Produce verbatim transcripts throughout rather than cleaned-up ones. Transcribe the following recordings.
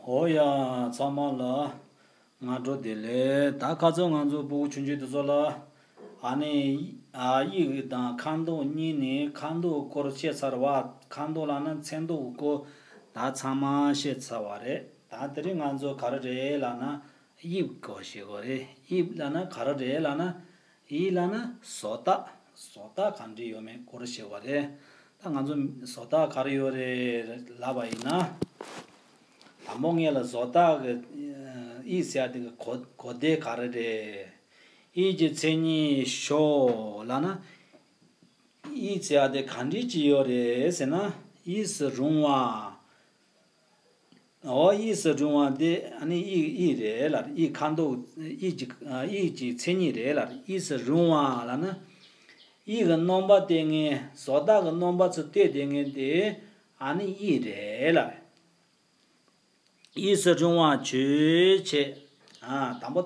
འོ་ཡ། ཚང་མ་ལ་སྔ་དྲོ་བདེ་ལེགས། ད་ཁ་སང་ང་ཚོ་ཕྲུ་གུ་ཆུང་ཆུང་དེ་ཚོ་ལ་ཨ་ནི་ཨ་དབྱིབས་དང་ཁ་དོག་གཉིས་ནས་ཁ་དོག་སྐོར་བཤད་ཚར་བ། ཁ་དོག་ལབ་ན་ཚོན་མདོག་སྐོར་ད་ཚང་མ་བཤད་ཚར་བ་རེད། ད་དེ་རིང་ང་ཚོ་ག་རེ་རེད་ལབ་ན་དབྱིབས་སྐོར་བཤད་དགོས་རེད། དབྱིབས་ལབ་ན་ག་རེ་རེད་ལབ་ན། དབྱིབས་ལབ་ན་བཟོ་ལྟ། བཟོ་ལྟ་ག་འདྲ་ཡོད་མེད་སྐོར་བཤད་པ་རེད། ད་ང་ཚོ་བཟོ་ལྟ་ག་རེ་ཡོད་རེད་ལབ་པ་ཡིན་ན། དང་པོ་ངེད་ལ་བཟོ་ལྟ་གི་དབྱིབས་ཟེར་ཡ་དེ་གི་གོ་གོ་དེ་ག་རེ་རེད། དབྱིབས་ཀྱི་མཚན་ཉིད་ཞོག་ལབ་ན། དབྱིབས་ཟེར་ཡ་དེ་ག་འདྲ་ཅིག་ཡོད་རེད་ཟེར་ན། དབྱིབས་སུ་རུང་བ། འོ་དབྱིབས་སུ་རུང་བ་དེ་ཨ་ནི་དབྱིབས་དབྱིབས་རེད་ལབ། དབྱིབས་ཁ་དོག་དབྱིབས་ཀྱི་དབྱིབས་ཀྱི་མཚན་ཉིད་རེད་ལབ། དབྱིབས་སུ་རུང་བ་ལབ་ན། དབྱིབས་ཀྱི་རྣམ་པ་སྟེ་ངན། བཟོ་ལྟ་གི་རྣམ་པ་ཚོ་སྟེ་དེ་ངན་དེ་ཨ་ནི་དབྱིབས་རེད་ལབ། དབྱིབས་སུ་རུང་བ་ཆོས་ཅན། ཨ་དང་པོ་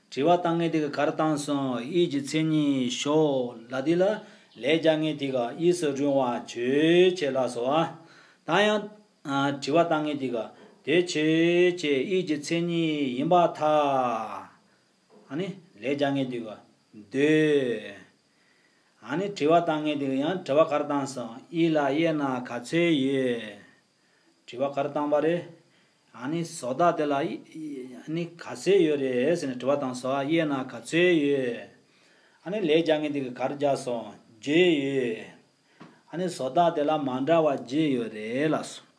དྲི་བ་བཏང་མཁན་དེ་ག་ག་རེ་བཏང་སོང་། དབྱིབས་ཀྱི་མཚན་ཉིད་ཞོག་ལབ་དེ་ལ་ལན་རྒྱག་མཁན་དེ་ག་དབྱིབས་སུ་རུང་བ་ཆོས་ཅན་ལབ་སོང་བ། ད་ཡང་ཨ་དྲི་བ་བཏང་མཁན་དེ་ག་དེ་ཆོས་ཅན་དབྱིབས་ཀྱི་མཚན་ཉིད་ཡིན་པར་ཐལ། ཨ་ནི་ལན་རྒྱག་མཁན་དེ་ག་འདོད། ཨ་ནི་དྲི་བ་བཏང་མཁན་དེ་ག་ཡང་དྲི་བ་ག་རེ་བཏང་སོང་། དབྱིབས་ལ་དབྱེ་ན་ག་ཚོད་ཡོད། དྲི་བ་ག་རེ་བཏང་པ་རེད། ཨ་ནི་བཟོ་ལྟ་དེ་ལ་ཨ་ནི་ག་ཚོད་ཡོད་རེད་ཟེར་ནས་དྲི་བ་བཏང་སོང་། དབྱེ་ན་ག་ཚོད་ཡོད། ཨ་ནི་ལན་རྒྱག་མཁན་དེ་ག་ག་རེ་རྒྱག་སོང་། བརྗོད་ཡོད། ཨ་ནི་བཟོ་ལྟ་དེ་ལ་མ་འདྲ་བ་བརྗོད་ཡོད་རེད་ལབ་སོང་།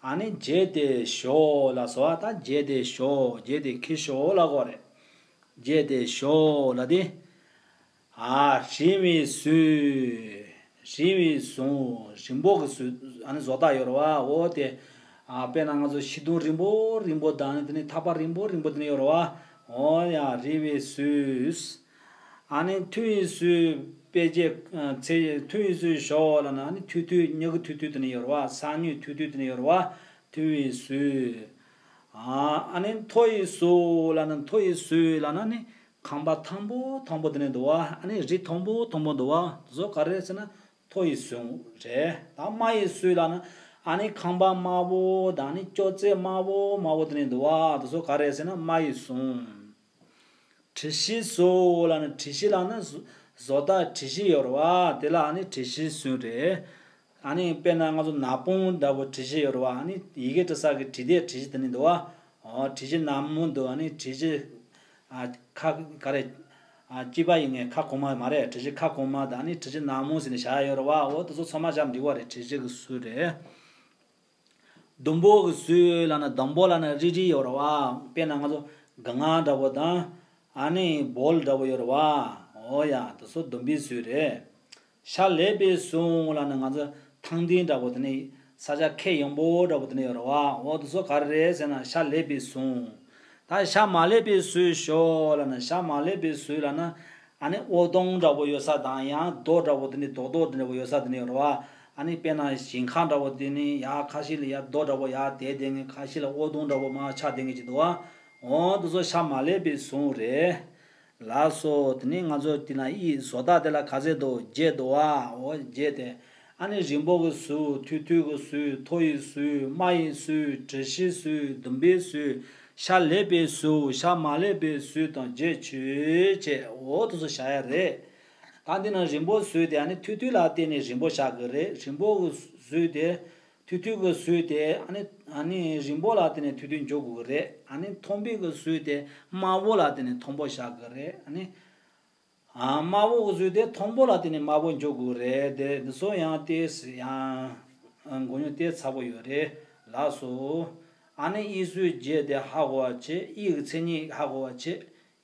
ཨ་ནི་བརྗོད་དེ་ཞོག་ལབ་སོང་བ། ད་བརྗོད་དེ་ཞོག་བརྗོད་དེ་ཁྱེར་ཤོག་ལབ་དགོས་རེད། བརྗོད་དེ་ཞོག་ལབ་དེ། ཨ་རིང་བའི་ཟུར། རིང་བའི་ཟུར། རིང་པོ་གི་ཟུར། ཨ་ནི་བཟོ་ལྟ་ཡོད་རེད་བ། འོ་དེ། ཨ་དཔེར་ན་ང་ཚོ་ཤིང་སྡོང་རིང་པོ་རིང་པོ་དང་ནི་དེ་ནི་ཐག་པ་རིང་པོ་རིང་པོ་དེ་ནི་ཡོད་རེད་བ། འོ་ཡ་རིང་བའི་ཟུར། ཨ་ནི་ཐུང་བའི་ཟུར། དཔེ་བྱད་ཚད་ཐུང་བའི་ཟུར་ཞོག་ལབ་ན་ཨ་ནི་ཐུང་ཐུང་སྨྱུ་གུ་ཐུང་ཐུང་དེ་ནི་ཡོད་རེད་བ། ས་སྨྱུག་ཐུང་ཐུང་དེ་ནི་ཡོད་རེད་བ། ཐུང་བའི་ཟུར། ཨ་ཨ་ནི་མཐོ་བའི་ཟུར་ལབ་ན་མཐོ་བའི་ཟུར་ལབ་ན་ནི། ཁང་པ་ཐང་པོ་ཐང་པོ་དེ་ནས་འདུག་བ། ཨ་ནི་རི་ཐང་པོ་ཐང་པོ་འདུག་བ། དེ་ཚོ་ག་རེ་རེད་ཟེར་ན་མཐོ་བའི་ཟུར་རེད། ད་དམའ་བའི་ཟུར་ལབ་ན་ཨ་ནི་ཁང་པ་དམའ་བོ་དང་ཨ་ནི་ཅོག་ཙེ་དམའ་བོ་དམའ་བོ་དེ་ནས་འདུག་བ། དེ་ཚོ་ག་རེ་རེད་ཟེར་ན་དམའ་བའི་ཟུར། གྲུ་བཞི་ཟུར་ལབ་ན་གྲུ་བཞི་ལབ་ན་བཟོ་བཟོ་ལྟ་གྲུ་བཞི་ཡོད་རེད་བ། དེ་ལ་ཨ་ནི་གྲུ་བཞི་ཟུར་རེད། ཨ་ནི་དཔེར་ན་ང་ཚོ་ན་བུན་འདྲ་པོ་གྲུ་བཞི་ཡོད་རེད་བ། ཨ་ནི་ཡི་གེ་འབྲི་ས་གི་འབྲི་དེབ་གྲུ་བཞི་དེ་ནི་འདུག་བ། ཨོ་གྲུ་བཞི་ན་མོ་འདུག་ཨ་ནི་གྲུ་བཞི་ཨ་ཁ་ག་རེ་ཨ་གཅིག་པ་ཡིན་ངེས་ཁ་གོང་མ་མ་རེད། གྲུ་བཞི་ཁ་གོང་མ་དང་ཨ་ནི་གྲུ་བཞི་ན་མོ་ཟེར་ནས་བཞག་ཡོད་རེད་བ། འོ་དེ་ཚོ་ཚང་མ་བཞག་འགྲིག་པ་རེད། གྲུ་བཞི་གི་ཟུར་རེད། ཟླུམ་པོ་གི་ཟུར་ལབ་ན་ཟླུམ་པོ་ལབ་ན་རིལ་རིལ་ཡོད་རེད་བ། དཔེར་ན་ང་ཚོ་སྒང་ང་འདྲ་པོ་དང་ཨ་ནི་བོལ་འདྲ་པོ་ཡོད་རེད་བ། འོ་ཡ་དེ་ཚོ་ཟླུམ་པོའི་ཟུར་རེད། ཤར་ལྷོ་པའི་ཟུར་ལབ་ན་ང་ཚོ་ཐང་སྟེང་འདྲ་པོ་དེ་ནི་ས་ཆ་ཁེ་ཡངས་པོ་འདྲ་པོ་དེ་ནི་ཡོད་རེད་བ། འོ་དེ་ཚོ་ག་རེ་རེད་ཟེར་ན་ཤར་ལྷོ་པའི་ཟུར། ད་ཤར་མ་ལྷོ་པའི་ཟུར་ཞོག་ལབ་ན་ཤར་མ་ལྷོ་པའི་ཟུར་ལབ་ན་ཨ་ནི་ཨོ་དོང་འདྲ་པོ་ཡོད་ས་དང་ཡང་རྡོ་འདྲ་པོ་དེ་ནི་རྡོག་རྡོག་འདྲ་པོ་ཡོད་ས་དེ་ནི་ཡོད་རེད་བ། ཨ་ནི་དཔེར་ན་ཞིང་ཁ་འདྲ་པོ་དེ་ནི་ཡ་ཁ་ཤས་ལ་ཡ་རྡོ་འདྲ་པོ་ཡ་དེ་དེ་ནི་ཁ་ཤས་ལ་ཨོ་དོང་འདྲ་པོ་མ་ཆགས་དེ་ནི་ཅིག་འདུག་བ། འོ་དེ་ཚོ་ཤར་མ་ལྷོ་པའི་ཟུར་རེད། ལགས་སོ། དེ་ནས་ང་ཚོ་དེ་ན་ཨི་བཟོ་ལྟ་དེ་ལ་ག་ཚད་འདུག་བརྒྱད་འདུག་ཨ། འོ་བརྒྱད་དེ། ཨ་ནི་རིང་པོ་གི་ཟུར། ཐུང་ཐུང་གི་ཟུར། མཐོ་བའི་ཟུར། དམའ་བའི་ཟུར། གྲུ་བཞིའི་ཟུར། ཟླུམ་པོའི་ཟུར། ཤར་ལྷོ་པའི་ཟུར། ཤར་མ་ལྷོ་པའི་ཟུར་དང་བརྒྱད་ཆོས་ཅན། འོ་དེ་ཚོ་བཞག་ཡ་རེད། ད་འདི་ན་རིང་པོ་ཟུར་དེ་ཨ་ནི་ཐུང་ཐུང་ལ་བརྟེན་ནས་རིང་པོ་བཞག་གི་རེད། རིང་པོ་གི་ཟུར་དེ། ཐུང་ཐུང་གི་ཟུར་དེ་ཨ་ནི་ཨ་ནི་རིང་པོ་ལ་བརྟེན་ནས་ཐུང་ཐུང་འཇོག་དགོས་ཀྱི་རེད། ཨ་ནི་མཐོན་པོའི་གི་ཟུར་དེ་དམའ་བོ་ལ་བརྟེན་ནས་མཐོན་པོ་བཞག་གི་རེད། ཨ་ནི་ཨ་དམའ་བོ་གི་ཟུར་དེ་མཐོན་པོ་ལ་བརྟེན་ནས་དམའ་བོ་འཇོག་དགོས་ཀྱི་རེད། དེ་འདི་ཚོ་ཡང་ཏོག་ཙམ་ཡང་མགོ་རྙོག་ཏོག་ཙམ་ཚ་པོ་ཡོད་རེད། ལགས་སོ། ཨ་ནི་དབྱིབས་ཟུར་བརྒྱད་དེ་ཧ་གོ་བ་བྱེད། དབྱིབས་ཀྱི་མཚན་ཉིད་ཧ་གོ་བ་བྱེད། དབྱིབས་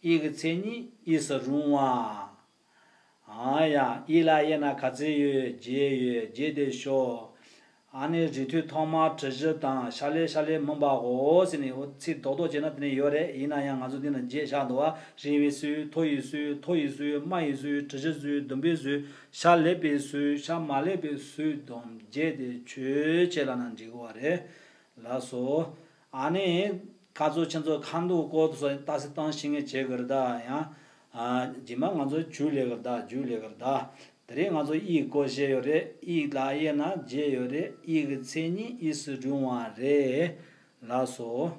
ཀྱི་མཚན་ཉིད་དབྱིབས་སུ་རུང་བ། ཨ་ཡ། དབྱིབས་ལ་དབྱེ་ན་ག་ཚོད་ཡོད། བརྒྱད་ཡོད། བརྒྱད་དེ་ཞོག་ཨ་ནི་རིང་ཐུང་ཐོག་མར་གྲུ་བཞི་དང་ཤར་ལྷོ་ཤར་ལྷོ་མིན་པ་འོ་ཟེར་ནས་འོ་ཚིག་རྡོག་རྡོག་བྱས་ན་དེ་ནས་ཡོད་རེད། ཡིན་ན་ཡང་ང་ཚོ་འདི་ན་བརྒྱད་བཞག་འདུག་བ། རིང་བའི་ཟུར། མཐོ་བའི་ཟུར། མཐོ་བའི་ཟུར། དམའ་བའི་ཟུར། གྲུ་བཞིའི་ཟུར། ཟླུམ་པོའི་ཟུར། ཤར་ལྷོ་པའི་ཟུར། ཤར་མ་ལྷོ་པའི་ཟུར་དང་བརྒྱད་དེ་ཆོས་ཅན་ལབ་ན་འགྲིག་གི་རེད། ལགས་སོ། ཨ་ནི། ཁ་ཚོ་ཁྱེད་ཚོ་ཁ་འདུག་སྐོར་དུ་སོ་ཏག་སེ་བཏང་ཤེས་ངེས་བྱེད་དགོས་རེད་ད། ཡང་། ཨ་རྗེས་མ་ང་ཚོ་རྒྱུགས་ལས་དགོས་རེད་ད། རྒྱུགས་ལས་དགོས་རེད་ད། དེ་རིང་ང་ཚོ་དབྱིབས་སྐོར་བཤད་ཡོད་རེད། དབྱིབས་ལ་དབྱེ་ན་བརྒྱད་ཡོད་རེད། དབྱིབས་ཀྱི་མཚན་ཉིད་དབྱིབས་སུ་རུང་བ་རེད། ལགས་སོ།